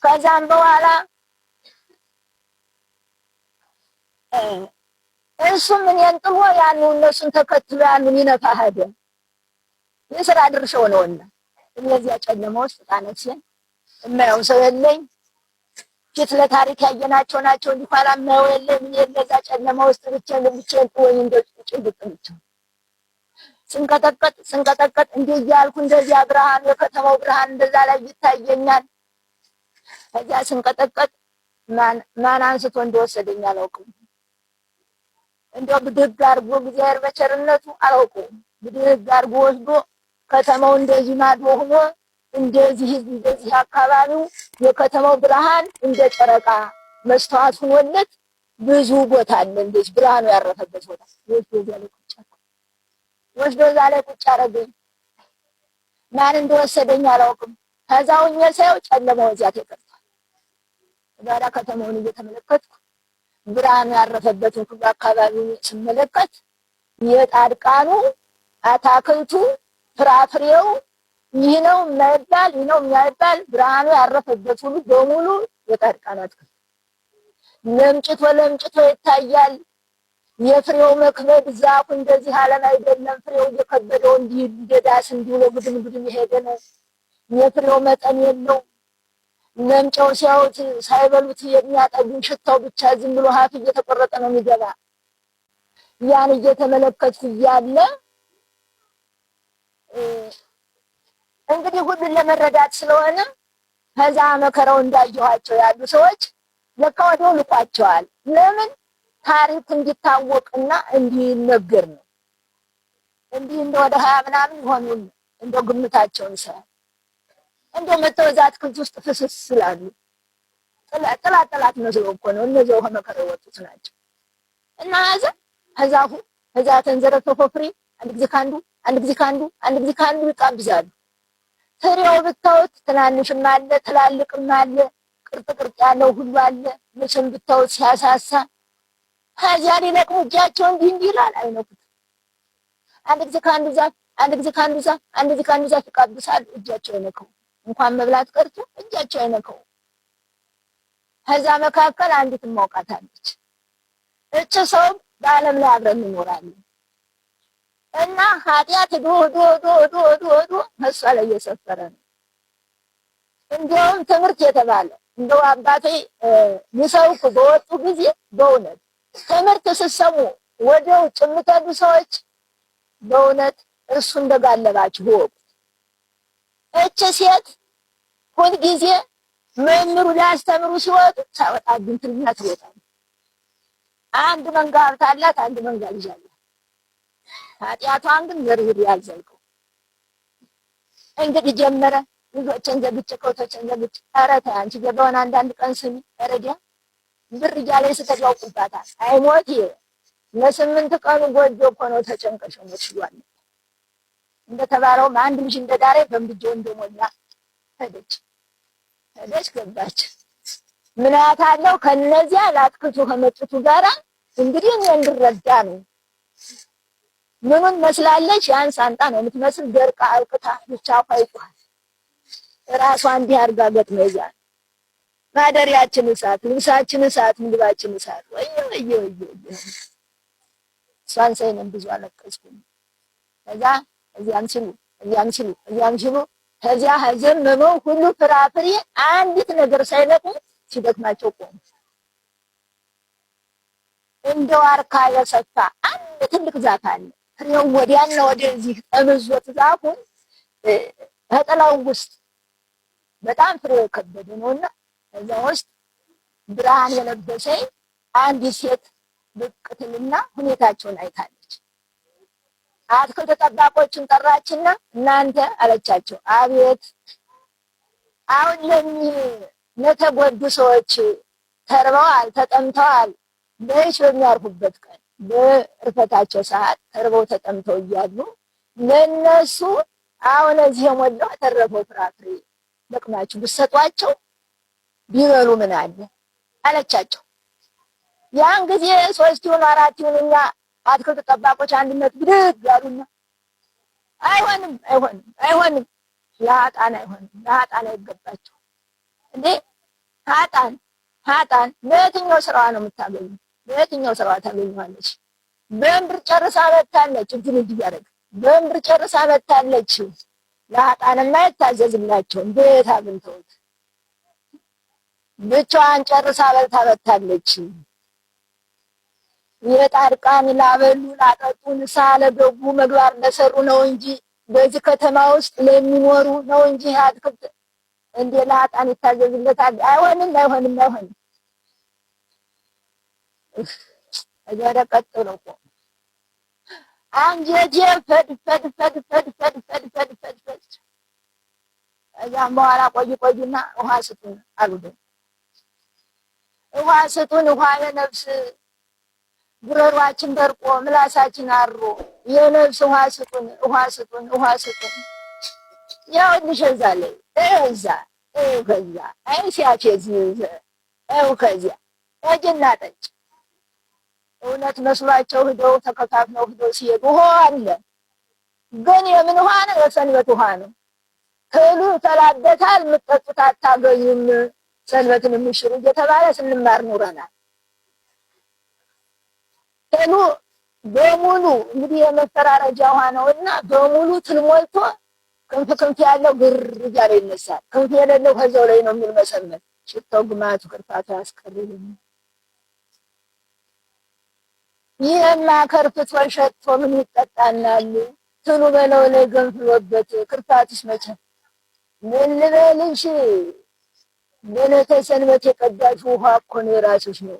ከዛም በኋላ እሱም እኔን ጥሎ ያኑ እነሱን ተከትሎ ያኑን ይነፋ ሄደ። የስራ ድርሻው ነውና እኔ እዚያ ጨለማ ውስጥ ጣነፍሴን የማየው ሰው የለኝ። ፊት ለታሪክ ያየናቸው ናቸው እንጂ ኋላ የማየው የለኝ። ምን የለ እዛ ጨለማ ውስጥ ብቻዬን ብቻዬን ጥሎኝ እንደው ጭልጥ ብቻ ስንቀጠቀጥ ስንቀጠቀጥ እንዲህ እያልኩ እንደዚያ ብርሃን የከተማው ብርሃን እንደዛ ላይ ይታየኛል። ከዚያ ስንቀጠቀጥ ማን አንስቶ እንደወሰደኝ አላውቅም። እንደው ብድግ አድርጎ እግዚአብሔር በቸርነቱ አላውቀውም። ብድግ አድርጎ ወስዶ ከተማው እንደዚህ ማዶ ሆኖ እንደዚህ እንደዚህ አካባቢው የከተማው ብርሃን እንደ ጨረቃ መስተዋት ሆኖለት ብዙ ቦታ አለ። እንደዚህ ብርሃኑ ያረፈበት ቦታ ወስዶ እዚያ ላይ ቁጭ ወስዶ እዛ ላይ ቁጭ አደረገኝ። ማን እንደወሰደኝ አላውቅም። ከዛው እኛ ሳየው ጨለማው እዚያ ተቀርቷል። በኋላ ከተማውን እየተመለከትኩ ብርሃኑ ያረፈበትን ሁሉ አካባቢውን ስመለከት የጻድቃኑ አታክልቱ ፍራፍሬው ይህ ነው የማይባል ይህ ነው የማይባል ብርሃኑ ያረፈበት ሁሉ በሙሉ የጻድቃኑ አትክልት ለምጭቶ ለምጭቶ ይታያል። የፍሬው መክበድ ዛፉ እንደዚህ ዓለም አይደለም። ፍሬው እየከበደው እንዲህ እንደ ዳስ እንዲህ ብሎ ግድም ግድም የሄደ ነው። የፍሬው መጠን የለው። ለምጨው ሲያዩት ሳይበሉት የሚያጠጉ ሽታው ብቻ ዝም ብሎ ሀፍ እየተቆረጠ ነው የሚገባ። ያን እየተመለከትኩ እያለ እንግዲህ ሁሉን ለመረዳት ስለሆነ ከዛ መከራው እንዳየኋቸው ያሉ ሰዎች ለካ ወዲያው ልቋቸዋል። ለምን ታሪኩ እንዲታወቅና እንዲነገር ነው። እንዲህ እንደ ወደ 20 ምናምን ይሆኑ እንደው ግምታቸውን ሰ እንደው መተው እዛ አትክልት ውስጥ ፍስስ ስላሉ ጥላት ጥላት መስሎ እኮ ነው እነዚያው ከመከራ የወጡት ናቸው። እና እዛ ከዛፉ ከዛ ተንዘረፈፈው ፍሬ አንድ ጊዜ ካንዱ አንድ ጊዜ ካንዱ አንድ ጊዜ ካንዱ ይቃብዛሉ። ፍሬው ብታዩት ትናንሽም አለ ትላልቅም አለ ቅርጥ ቅርጥ ያለው ሁሉ አለ። መቼም ብታዩት ሲያሳሳ ከዚያ ሊለቅሙ እጃቸው እንዲህ እንዲህ ይላል፣ አይነኩት። አንድ ጊዜ ከአንዱ ዛፍ አንድ ጊዜ ከአንዱ ዛፍ አንድ ጊዜ ከአንዱ ዛፍ ይቃብሳሉ፣ እጃቸው አይነከው። እንኳን መብላት ቀርቶ እጃቸው አይነከው። ከዛ መካከል አንዲት ማውቃታለች። እች ሰው በዓለም ላይ አብረን እንኖራለን እና ኃጢአት ዶ ዶ ዶ ዶ ዶ ዶ እሷ ላይ እየሰፈረ ነው። እንዲያውም ትምህርት የተባለ እንደው አባቴ ሊሰብኩ በወጡ ጊዜ በእውነት ትምህርት ስትሰሙ ወደ ውጭ የምትሄዱ ሰዎች በእውነት እሱ እንደጋለባችሁ እወቁት። እች ሴት ሁልጊዜ መምህሩ ሊያስተምሩ ሲወጡ ሳወጣብን ትልና ትወጣለች። አንድ መንጋ ሀብት አላት፣ አንድ መንጋ ልጅ አላት። ኃጢአቷን ግን ዘርዝሬ አልዘልቀው። እንግዲህ ጀመረ። ልጆችን ዘግቼ ከብቶችን ዘግቼ፣ ኧረ ተይ አንቺ ገባውን አንዳንድ ቀን ስሚ፣ ኧረ ዲያ ብር እያለ ስተት ያውቁባታል። አይሞት ለ8 ቀኑ ጎጆ እኮ ነው ተጨንቀሽ ሞትሽዋል። እንደተባለውም አንድ ልጅ እንደዳረ በምድጃው እንደሞላ ሄደች ሄደች ገባች። ምናት አለው ከነዚያ ለአትክልቱ ከመጡቱ ጋራ እንግዲህ እኔ እንድረዳ ነው። ምኑን መስላለች? ያን ሳንጣ ነው የምትመስል። ደርቃ አልቅታ ብቻ ቋይቋል ራሷ እንዲህ አድርጋ ገጥማ ይዛል። ማደሪያችን እሳት፣ ልብሳችን እሳት፣ ምግባችን እሳት። ወየ ወየ ወየ እሷን ሳይነን ብዙ አለቀስኩኝ። ከዛ እዚያም ሲሉ እዚያም ሲሉ እዚያም ሲሉ ከዚያ ዘመመው ሁሉ ፍራፍሬ አንዲት ነገር ሳይለቅሙ ሲደክማቸው ቆሙ። እንደ ዋርካ የሰፋ አንድ ትልቅ ዛፍ አለ። ፍሬው ወዲያና ወደዚህ ጠምዞት ዛፉን ከጥላው ውስጥ በጣም ፍሬው የከበደ ነውና እዛ ውስጥ ብርሃን የለበሰ አንዲት ሴት ብቅ ትልና ሁኔታቸውን አይታለች። አትክልት ጠባቆችን ጠራችና እናንተ አለቻቸው። አቤት። አሁን ለሚህ ለተጎዱ ሰዎች ተርበዋል፣ ተጠምተዋል። በይች በሚያርፉበት ቀን በእርፈታቸው ሰዓት ተርበው ተጠምተው እያሉ ለነሱ አሁን እዚህ የሞላው የተረፈው ፍራፍሬ ለቅማችሁ ብትሰጧቸው ቢበሉ ምን አለ አለቻቸው። ያን ጊዜ 3 ይሁን 4 ይሁን እኛ አትክልት ጠባቆች አንድነት ብድግ ያሉና አይሆንም አይሆንም አይሆንም፣ ለኃጥአን አይሆንም፣ ለኃጥአን አይገባቸው እንዴ ሀጣን ሀጣን በየትኛው ስራዋ ነው የምታገኙ? በየትኛው ስራዋ ታገኘዋለች? በእምብር ጨርሳ መታለች። እጁን እንዲህ እያደረገ በእምብር ጨርሳ መታለች። ለሀጣንማ አይታዘዝላቸውም። ቤት አግኝተውት ብቻዋን ጨርሳ በልታ መታለች። የጻድቃን ላበሉ ላጠጡ ንስሐ ለገቡ ምግባር ለሰሩ ነው እንጂ በዚህ ከተማ ውስጥ ለሚኖሩ ነው እንጂ አትክልት እንዴ ለሀጣን ይታዘዝለታል? አይሆንም፣ አይሆንም፣ አይሆንም። እዚያ ቀጥሎ እኮ አንጀቴ ፈድ ፈድ ፈድ ፈድ ፈድ ፈድ ፈድ ፈድ ፈድ። ከዚያም በኋላ ቆይ ቆይና ውሃ ስጡን አሉ። ውሃ ስጡን፣ ውሃ የነፍስ ጉረሯችን ደርቆ ምላሳችን አሮ የነፍስ ውሃ ስጡን፣ ውሃ ስጡን፣ ውሃ ስጡን። ያውልሽ እዛ ላይ እዛ ከዛ አይ ሲያፌዝ ይኸው ከዚያ ጠጅና ጠጭ እውነት መስሏቸው ሂደው ተከፋፍለው ሂደው ሲሄዱ ውሃ አለ። ግን የምን ውሃ ነው? የሰንበት ውሃ ነው። ትሉ ተላበታል፣ የምትጠጡት አታገኙም፣ ሰንበትን የሚሽሩ እየተባለ ስንማር ኑረናል። ትሉ በሙሉ እንግዲህ የመፈራረጃ ውሃ ነውና በሙሉ ትል ሞልቶ ክንፍ ክንፍ ያለው ግር እያለ ይነሳል። ክንፍ የሌለው ከዚያው ላይ ነው የሚልመሰመስ። ሽታው ግማቱ ክርፋቱ አያስቀርልም። ይህማ ከርፍቶ ሸቶ ምን ይጠጣናል? ትሉ በለው ላይ ገንፍሎበት ክርፋትስ መቼ ምን ልበልሽ? በዕለተ ሰንበት የቀዳሽው ውሃ እኮ ነው የራስሽ ነው።